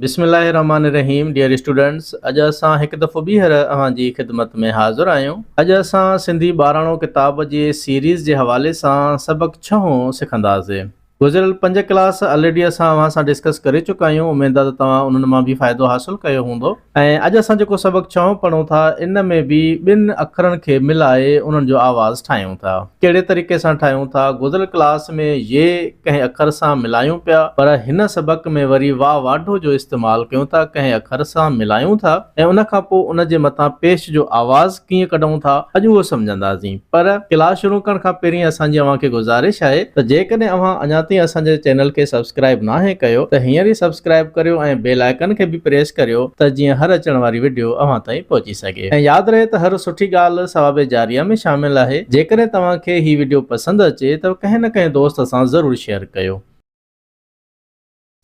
بسم الله الرحمٰن الرحيم ڊيئر اسٽوڊنٽس اڄ اسان هڪ دفعو ٻيهر اوهان جي خدمت ۾ حاضر آهيون اڄ اسان سنڌي ٻاراڻو ڪتاب جي سيريز جي حوالي سان سبق ڇهون سکنداسين گذريل پنج ڪلاس الريڊي اسان اوهان سان ڊسڪس ڪري چڪا آهيون اميد آ ته توهان انهن مان به فائدو حاصل ڪيو هوندو ۽ اڄ اسان جيڪو سبق ڇهون پڙهون ٿا ان ۾ به ٻن اکرن کي ملائي انهن جو آواز ٺاهيون ٿا. ڪهڙي طريقي سان ٺاهيون ٿا؟ گذريل ڪلاس ۾ يي ڪنهن اکر سان ملايون پيا پر هن سبق ۾ وري وا واڍو جو استعمال ڪيون ٿا ڪنهن اکر سان ملايون ٿا ۽ ان کان پوء ان جي مٿان پيش جو آواز ڪيئن ڪڍون ٿا اڄ اهو سمجهنداسين پر ڪلاس شروع ڪرڻ کان پهرين اسان جي اوهان کي گذارش آهي ته جيڪڏهن اوهان اڃا تائين اسان جي چينل کي سبسڪرائيب ناهي ڪيو ته هينئر ئي سبسڪرائيب ڪريو ۽ بيل آئيڪن کي به پريس ڪريو ته جيئن هر اچڻ واري وڊيو اوهان تائين پهچي سگهي ۽ ياد رهي ته هر سٺي ڳالهه ثواب جاريه ۾ شامل آهي جيڪڏهن توهان کي هي وڊيو پسند اچي ته ڪنهن نه ڪنهن دوست سان ضرور شيئر ڪيو.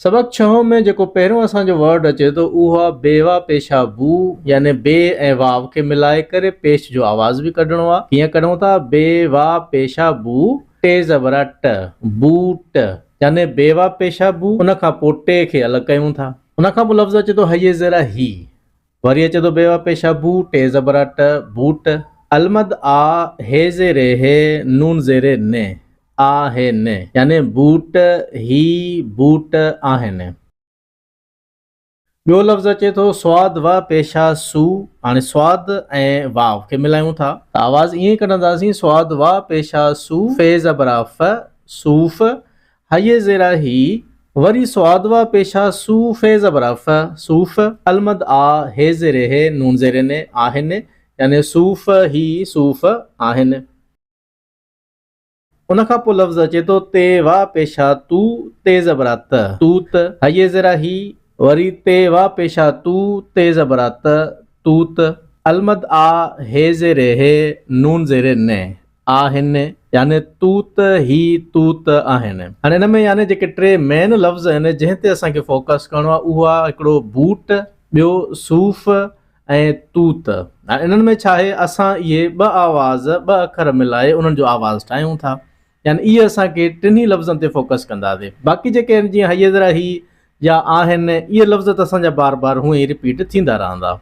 سبق ڇهون ۾ جيڪو پهريون اسان جو ورڊ اچي ٿو اهو آ بي وا پيشا بو يعني بي ۽ واو کي ملائي ڪري پيش جو آواز به ڪڍڻو آ. ڪيئن ڪڍون ٿا؟ بي وا پيشا بو ٽي زبر آ ٽ بو ٽ يعني بي وا پيشا بو ان کان پوء ٽي کي الڳ ڪيون ٿا. ان کان پوء لفظ اچي ٿو هيء زير آ هي وري اچي ٿو بي وا پيشا بو، ٽي زبر آ ٽ، بوٽ. المد آ، هي زير هي، نون زير ن، آ هي ن، يعني بوٽ، هي، بوٽ آهن. ٻيو لفظ اچي ٿو صاد و پيشا سو، هاڻي صاد ۽ واو کي ملايون ٿا ته آواز ائين ئي ڪڍنداسين صاد و پيشا سو، في زبر آ ف، صوف، هيء زيرا هي، وري صاد و پيشا سو في زبر ف، صوف، المد آ، هي زير هي، نون زير ن، آهن، يعني صوف هي صوف آهن. ان کان پوء لفظ اچي ٿو تي وا پيشا تو، تي زبر ت، توت، هيء زيرا هي، وري تي وا پيشا تو، تي زبر ت، توت، المد آ، هي زير هي، نون زير ن، آهن يعني توت هي توت آهن. هاڻي ان ۾ يعني جيڪي ٽي مين لفظ آهن جنهن تي اسان کي فوڪس ڪرڻو آهي اهو آهي هڪڙو بوٽ، ٻيو صوف ۽ توت. هاڻي انهن ۾ ڇا آهي اسان اهي ٻه آواز ٻه اکر ملائي انهن جو آواز ٺاهيون ٿا يعني اهي اسان کي ٽنهي لفظن تي فوڪس ڪنداسين. باقي جيڪي آهن جيئن هيء ذرا هي يا آهن اهي لفظ ته اسان جا بار بار هونئن ئي رپيٽ ٿيندا رهندا.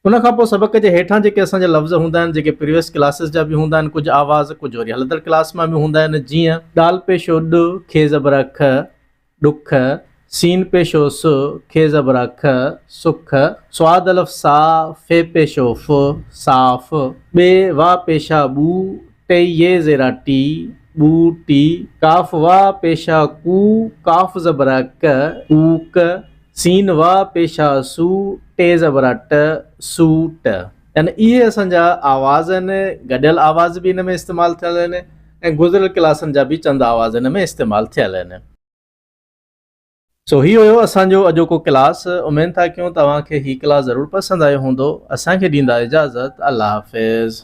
ان کان پوء سبق جي هيٺان جيڪي اسان جا لفظ هوندا آهن جيڪي پريويس ڪلاسز جا به هوندا آهن ڪجهه آواز ڪجهه وري هلندڙ ڪلاس مان به هوندا آهن جيئن، ڏال پيشو ڏ، کي زبر ک، ڏک، سين پيشو س، کي زبرک، سک، صاد الف سا، في پيشو ف، صاف، ٻي وا پيشا ٻو، ٽي يي زيرا ٽي، ٻو ٽي، ڪاف وا پيشا ڪو، ڪاف زبر ڪ، ڪوڪ، سين وا پيشا سو، ٽي زبر آ ٽ، سو ٽ. يعني اهي اسان جا آواز آهن، گڏيل آواز به ان ۾ استعمال ٿيل آهن ۽ گذريل ڪلاسن جا به چند آواز ان ۾ استعمال ٿيل آهن. سو هي هيو اسان جو اڄوڪو ڪلاس، اميد ٿا ڪيون توهان کي هي ڪلاس ضرور پسند آيو هوندو. اسان کي ڏيندا اجازت، الله حافظ.